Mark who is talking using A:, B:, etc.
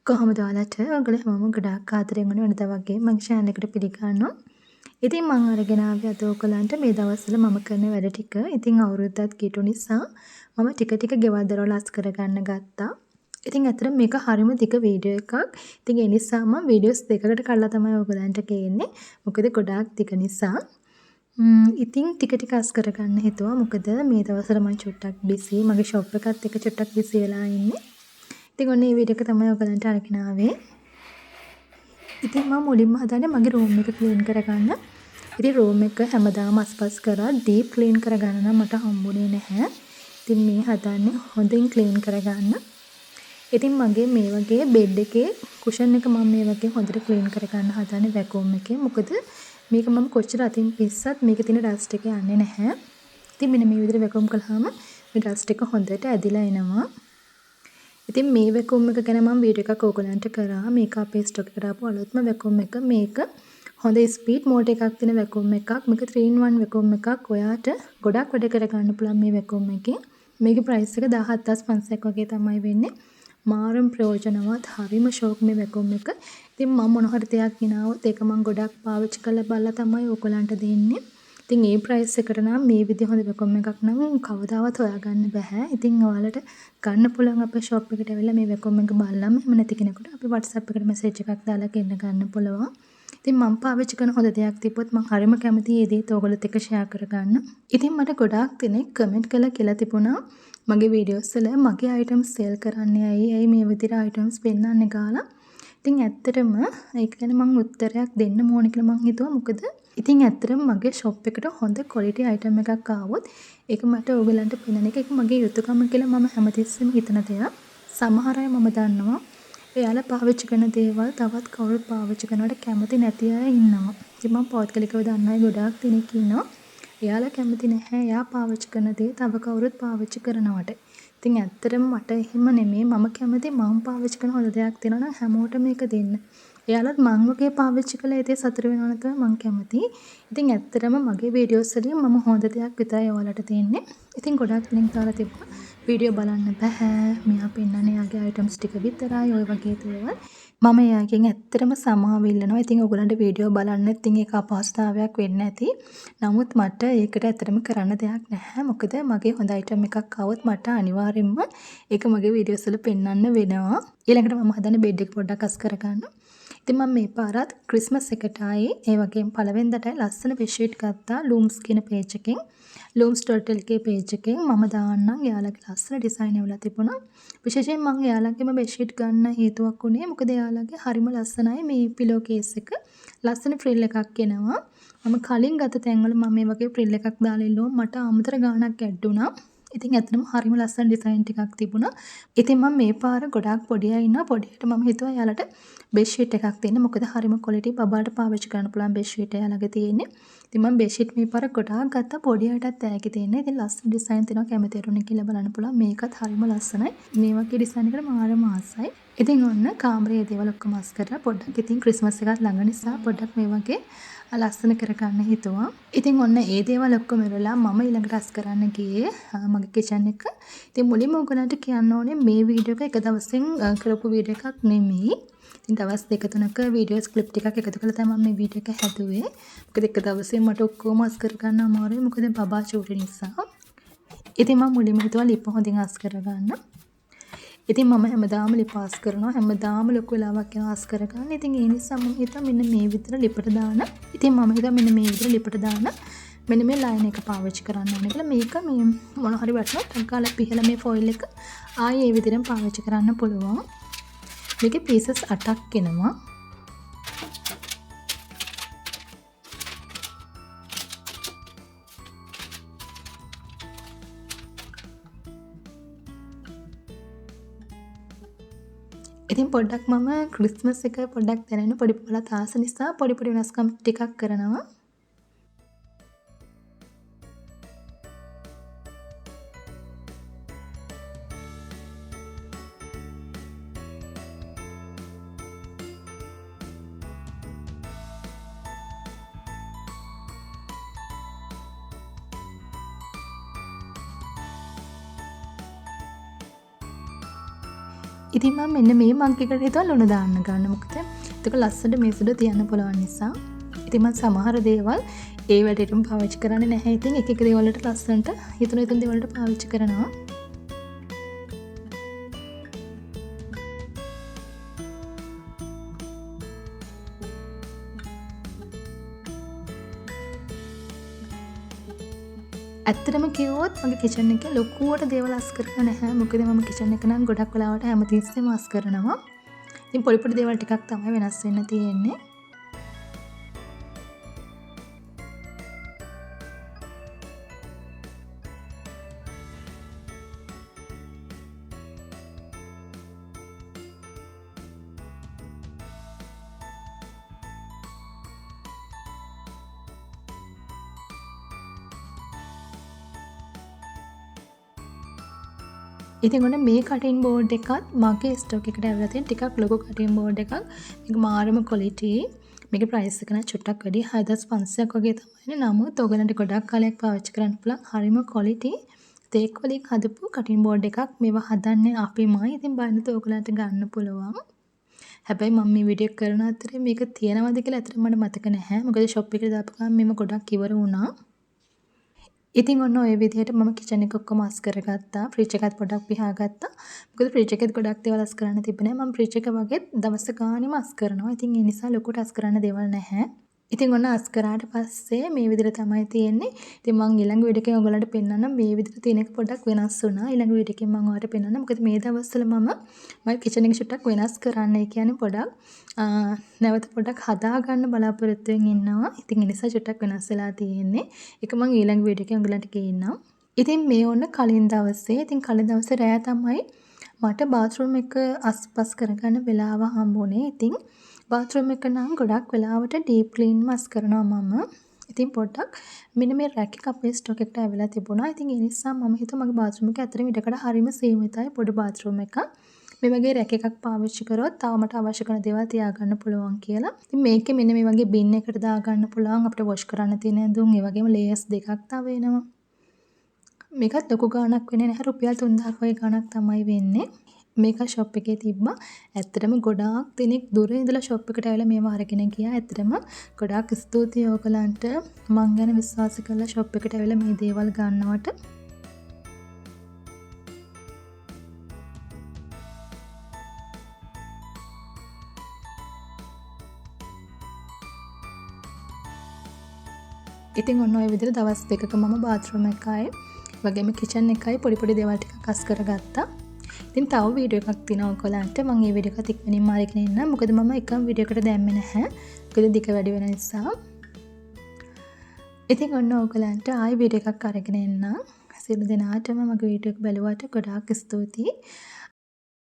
A: කොහොමද ඔයාලට? ඔයගොල්ලෝ හැමෝම ගොඩාක් ආදරෙන් වුණ වෙනදා වගේ මගේ චැනල් එකට පිළිගන්නවා. ඉතින් මං අරගෙන ආවේ අද ඔයගොල්ලන්ට මේ දවස්වල මම කරන වැඩ ටික. ඉතින් අවුරුද්දත් කිට්ටු නිසා මම ටික ටික ගෙවල් දොරවල් අස් කරගන්න ගත්තා. ඉතින් ඇත්තටම මේක හරිම දිග වීඩියෝ එකක්. ඉතින් ඒ නිසා මම වීඩියෝස් දෙකකට කඩලා තමයි ඔයගොල්ලන්ට ගේන්නේ. මොකද ගොඩාක් දිග නිසා. ඉතින් ටික ටික අස් කරගන්න හිතුවා. මොකද මේ දවස්වල මං චුට්ටක් බිසි. මගේ ෂොප් එකත් එක්ක චුට්ටක් බිසි වෙලා ඉන්නේ. ඉතින් ඔන්න මේ වීඩියෝ එක තමයි ඔයගලන්ට අරගෙන ආවේ. ඉතින් මම මුලින්ම හදන්නේ මගේ රූම් එක ක්ලීන් කරගන්න. ඉතින් රූම් එක හැමදාම අස්පස් කරා ඩීප් ක්ලීන් කරගන්න නම් මට හම්බුනේ නැහැ. ඉතින් මේ හදන්නේ හොඳින් ක්ලීන් කරගන්න. ඉතින් මගේ මේ වගේ බෙඩ් එකේ කුෂන් එක මම මේ වගේ හොඳට ක්ලීන් කරගන්න හදන්නේ වැකුම් එකෙන්. මොකද මේක මම කොච්චර අතින් පිස්සත් මේකේ තියෙන ඩස්ට් එක යන්නේ නැහැ. ඉතින් මෙන්න මේ විදිහට වැකුම් කළාම මේ ඩස්ට් එක හොඳට ඇදිලා එනවා. ඉතින් මේ වැකුම් එක ගැන මම වීඩියෝ එකක් ඕගොල්ලන්ට කරා. මේක අපේ ස්ටොක් එකට ආපු අලුත්ම වැකුම් එක. මේක හොඳ ස්පීඩ් මෝටර් එකක් තියෙන වැකුම් එකක්. මේක 3 in 1 වැකුම් එකක්. ඔයාට ගොඩක් වැඩ කරගන්න පුළුවන් මේ වැකුම් එකෙන්. මේකේ ප්‍රයිස් එක 17500ක් වගේ තමයි වෙන්නේ. මාරම ප්‍රයෝජනවත්, හරිම ෂෝක් මේ වැකුම් එක. ඉතින් මම මොන හරි දෙයක් ගෙනාවොත් ඒක මම ගොඩක් පාවිච්චි කරලා බලලා තමයි ඕගොල්ලන්ට දෙන්නේ. ඉතින් ඒ ප්‍රයිස් එකට නම් මේ විදිහ හොඳ වැකුම් එකක් නම් කවදාවත් හොයාගන්න බැහැ. ඉතින් ඔයාලට ගන්න පුළුවන් අපේ ෂොප් එකට ඇවිල්ලා මේ වැකුම් එක බලලම. එහෙම නැති කෙනෙකුට අපි WhatsApp එකට මැසේජ් එකක් දාලා ගෙන්න ගන්න පුළුවන්. ඉතින් මම පාවිච්චි කරන හොඳ දෙයක් තිබ්බොත් මම හරිම කැමතියි ඒ දේත් ඔයගොල්ලොත් එක්ක ෂෙයා කරගන්න. ඉතින් මට ගොඩාක් දෙනෙක් කමෙන්ට් කරලා කියලා තිබුණා මගේ වීඩියෝස් වල මගේ අයිටම්ස් සේල් කරන්නේ ඇයි? ඇයි මේ විදිහට අයිටම්ස් පෙන්නන්නේ ගාලා? ඉතින් ඇත්තටම ඒක ගැන මං උත්තරයක් දෙන්න ඕන කියලා මං හිතුවා. මොකද ඉතින් ඇත්තටම මගේ ෂොප් එකට හොඳ ක්වොලිටි අයිටම් එකක් ආවොත් ඒක මට ඔයගලන්ට පෙන්නන එක ඒක මගේ යුතුයකම කියලා මම හැමතිස්සෙම හිතන දෙයක්. සමහර අය මම දන්නවා එයාලා පාවිච්චි කරන දේවල් තවත් කවුරුත් පාවිච්චි කරනවට කැමති නැති අය ඉන්නවා. ඉතින් මම පෞද්ගලිකව දන්න අය ගොඩාක් දෙනෙක් ඉන්නවා. එයාලා කැමති නැහැ එයා පාවිච්චි කරන දේ තව කවුරුත් පාවිච්චි කරනවට. ඉතින් ඇත්තටම මට එහෙම නෙමෙයි. මම කැමති මම පාවිච්චි කරන හොඳ දෙයක් තියෙනවා නම් හැමෝටම මේක දෙන්න. එයාලත් මං වගේ පාවිච්චි කළා ඒ දේ සතුටු වෙනවා නම් තමයි මං කැමති. ඉතින් ඇත්තටම මගේ වීඩියෝස් වලින් මම හොඳ දෙයක් විතරයි ඔයාලට දෙන්නේ. ඉතින් ගොඩාක් දෙනෙක් දාලා තිබ්බා වීඩියෝ බලන්න බැහැ. මෙයා පෙන්නන්නේ එයාගේ අයිටම්ස් ටික විතරයි ඔය වගේ දේවල්. මම එයාගෙන් ඇත්තටම සමාව ඉල්ලනවා. ඉතින් ඔයගොල්ලන්ට වීඩියෝ බලන්න ඉතින් ඒක අපහසුතාවයක් වෙන්නේ නැති. නමුත් මට ඒකට ඇත්තටම කරන්න දෙයක් නැහැ. මොකද මගේ හොඳ අයිටම් එකක් ආවොත් මට අනිවාර්යෙන්ම ඒක මගේ වීඩියෝස් වල පෙන්නන්න වෙනවා. ඊළඟට මම හදන්නේ බෙඩ් එක පොඩ්ඩක් අස් කරගන්න. ඉතින් මම මේ පාරත් ක්‍රිස්මස් එකටයි ඒ වගේම පළවෙනිදාටයි ලස්සන බෙඩ්ෂීට් ගත්තා ලූම්ස් කියන පේජ් එකෙන්. looms.lk page එකෙන් මම දාන්නම් එයාලගේ ලස්සන ඩිසයින් ඇවිල්ලා තිබුණා. විශේෂයෙන් මම එයාලගේම බෙඩ්ෂීට් ගන්න හේතුවක් වුණේ මොකද එයාලගේ හරිම ලස්සනයි මේ පිලෝ කේස් එක. ලස්සන ෆ්‍රිල් එකක් එනවා. මම කලින් ගත තැන්වල මම මේ වගේ ෆ්‍රිල් එකක් දාලා ඉල්ලුවම මට අමතර ගාණක් ඇඩ් වුණා. ඉතින් ඇත්තටම හරිම ලස්සන ඩිසයින් ටිකක් තිබුණා. ඉතින් මම මේ පාර ගොඩාක් පොඩි අය ඉන්නවා. පොඩි අයට මම හිතුවා එයාලට බෙඩ්ෂීට් එකක් දෙන්න. මොකද හරිම ක්වොලිටි බබාට පාවිච්චි කරන්න පුළුවන් බෙඩ්ෂීට් එයාලගේ තියෙන්නේ. ඉතින් මම බෙඩ්ෂීට් මේ පාර ගොඩාක් ගත්තා පොඩි අයටත් ඈකි දෙන්න. ඉතින් ලස්සන ඩිසයින් තියෙනවා කැමති අයට කියලා බලන්න පුළුවන්. මේකත් හරිම ලස්සනයි. මේ වගේ ඩිසයින් එකට මාරම ආසයි. ඉතින් ඔන්න කාමරේ දේවල් ඔක්කොම අස් කරලා පොඩ්ඩක් ඉතින් ක්‍රිස්මස් එකත් ළඟ නිසා පොඩ්ඩක් මේ වගේ ලස්සන කරගන්න හිතුවා. ඉතින් ඔන්න ඒ දේවල් ඔක්කොම ඉවරලා මම ඊළඟට අස් කරන්න ගියේ මගේ කිචන් එක. ඉතින් මුලින්ම ඔයගොල්ලන්ට කියන්න ඕනේ මේ වීඩියෝ එක එක දවසින් කරපු වීඩියෝ එකක් නෙමෙයි. ඉතින් දවස් දෙක තුනක වීඩියෝස් ක්ලිප් ටිකක් එකතු කරලා තමයි මම මේ වීඩියෝ එක හැදුවේ. මොකද එක දවසින් මට ඔක්කොම අස් කරගන්න අමාරුයි. මොකද බබා චූටි නිසා. ඉතින් මම මුලින්ම හිතුවා ලිප හොඳින් අස් කරගන්න. ඉතින් මම හැමදාම ලිප අස් කරනවා. හැමදාම ලොකු වෙලාවක් යනවා අස් කරගන්න. ඉතින් ඒ නිසා මම හිතුවා මෙන්න මේ විදිහට ලිපට දාන. ඉතින් මම හිතුවා මෙන්න මේ විදිහට ලිපට දාන මෙන්න මේ ලයින් එක පාවිච්චි කරන්න ඕනේ කියලා. මේක මේ මොන හරි වැටුණොත් ටක් ගාලා පිහලා මේ ෆොයිල් එක ආයේ ඒ විදිහටම පාවිච්චි කරන්න පුළුවන්. මේකේ පීසස් 8ක් එනවා. ඉතින් පොඩ්ඩක් මම ක්‍රිස්මස් එක පොඩ්ඩක් දැනෙන පොඩි පොළත් ආස නිසා පොඩි පොඩි වෙනස්කම් ටිකක් කරනවා. ඉතින් මම මෙන්න මේ මග් එකට හිතුවා ලුණු දාන්න ගන්න. මොකද ඒක ලස්සනට මේස උඩ තියන්න පුළුවන් නිසා. ඉතින් මම සමහර දේවල් ඒ වැඩේටම පාවිච්චි කරන්නේ නැහැ. ඉතින් එක එක දේවල් වලට ලස්සනට හිතුන හිතුන දේවල් වලට පාවිච්චි කරනවා. ඇත්තටම කිව්වොත් මගේ කිචන් එකේ ලොකුවට දේවල් අස් කරලා නැහැ. මොකද මම කිචන් එක නම් ගොඩක් වෙලාවට හැමතිස්සෙම අස් කරනවා. ඉතින් පොඩි පොඩි දේවල් ටිකක් තමයි වෙනස් වෙන්න තියෙන්නේ. ඉතින් ඔන්න මේ කටින් බෝඩ් එකත් මගේ ස්ටොක් එකට ඇවිල්ලා තියෙන ටිකක් ලොකු කටින් බෝඩ් එකක්. මේක මාරම ක්වොලිටි. මේකේ ප්‍රයිස් එක නම් චුට්ටක් වැඩි 6500ක් වගේ තමයි. නමුත් ඔයගලන්ට ගොඩක් කාලයක් පාවිච්චි කරන්න පුළුවන් හරිම ක්වොලිටි. තේක් වලින් හදපු කටින් බෝඩ් එකක්. මේවා හදන්නේ අපිමයි. ඉතින් බය නැතුව ඔයගලන්ට ගන්න පුළුවන්. හැබැයි මම මේ වීඩියෝ එක කරන අතරේ මේක තියෙනවද කියලා ඇත්තටම මට මතක නැහැ. මොකද ෂොප් එකට දාපු ගමන් මේව ගොඩක් ඉවර වුණා. ඉතින් ඔන්න ඔය විදිහට මම කිචන් එක ඔක්කොම අස් කරගත්තා. ෆ්‍රිජ් එකත් පොඩක් පිහාගත්තා. මොකද ෆ්‍රිජ් එකෙත් ගොඩක් දේවල් අස් කරන්න තිබුණේ නැහැ. මම ෆ්‍රිජ් එක වගේත් දවස ගානෙම අස් කරනවා. ඉතින් ඒ නිසා ලොකුට අස් කරන්න දේවල් නැහැ. ඉතින් ඔන්න අස් කරාට පස්සේ මේ විදිහට තමයි තියෙන්නේ. ඉතින් මං ඊළඟ වීඩියෝ එකෙන් ඔයගොල්ලන්ට පෙන්නන්නම් මේ විදිහට තියෙන එක පොඩ්ඩක් වෙනස් වුණා. ඊළඟ වීඩියෝ එකෙන් මං ඔයාලට පෙන්නන්නම්. මොකද මේ දවස්වල මම මගේ කිචන් එක චුට්ටක් වෙනස් කරන්න. ඒ කියන්නේ පොඩක් නැවත පොඩ්ඩක් හදාගන්න බලාපොරොත්තුවෙන් ඉන්නවා. ඉතින් ඒ නිසා චුට්ටක් වෙනස් වෙලා තියෙන්නේ. ඒක මං ඊළඟ වීඩියෝ එකෙන් ඔයගොල්ලන්ට ගේන්නම්. ඉතින් මේ ඔන්න කලින් දවසේ. ඉතින් කලින් දවසේ රෑ තමයි මට බාත්රූම් එක අස්පස් කරගන්න වෙලාව හම්බුනේ. ඉතින් බාත්රූම් එක නම් ගොඩක් වෙලාවට ඩීප් ක්ලීන්ම අස් කරනවා මම. ඉතින් පොඩ්ඩක් මෙන්න මේ රැක් එක අපේ ස්ටොක් එකට ඇවිල්ලා තිබුණා. ඉතින් ඒ නිසා මම හිතුවා මගේ බාත්රූම් එක ඇත්තටම ඉඩකඩ හරිම සීමිතයි පොඩි බාත්රූම් එකක්. මේ වගේ රැක් එකක් පාවිච්චි කරොත් තව මට අවශ්‍ය කරන දේවල් තියාගන්න පුළුවන් කියලා. ඉතින් මේකේ මෙන්න මේ වගේ බින් එකට දාගන්න පුළුවන් අපිට වොෂ් කරන්න තියෙන ඇඳුම්, ඒ වගේම ලේයර්ස් දෙකක් තව එනවා. මේකත් ලොකු ගාණක් වෙන්නේ නැහැ. රුපියල් 3000ක් වගේ ගාණක් තමයි වෙන්නේ. මේක ෂොප් එකේ තිබ්බා. ඇත්තටම ගොඩාක් දෙනෙක් දුර ඉඳලා ෂොප් එකට ඇවිල්ලා මේවා අරගෙන ගියා. ඇත්තටම ගොඩාක් ස්තුතියි ඔයගලන්ට මං ගැන විශ්වාස කරලා ෂොප් එකට ඇවිල්ලා මේ දේවල් ගන්නවට. ඉතින් ඔන්න ඔය විදිහට දවස් දෙකක මම බාත්රූම් එකයි වගේම කිචන් එකයි පොඩි පොඩි දේවල් ටිකක් අස් කරගත්තා. ඉතින් තව වීඩියෝ එකක් තියෙනවා ඔයගොල්ලන්ට. මම ඒ වීඩියෝ එකත් ඉක්මනින්ම අරගෙන එන්නම්. මොකද මම එකම වීඩියෝ එකට දැම්මේ නැහැ. මොකද දිග වැඩි වෙන නිසා. ඉතින් ඔන්න ඔයගොල්ලන්ට ආයි වීඩියෝ එකක් අරගෙන එන්නම්. සියලු දෙනාටම මගේ වීඩියෝ එක බැලුවට ගොඩාක් ස්තුතියි.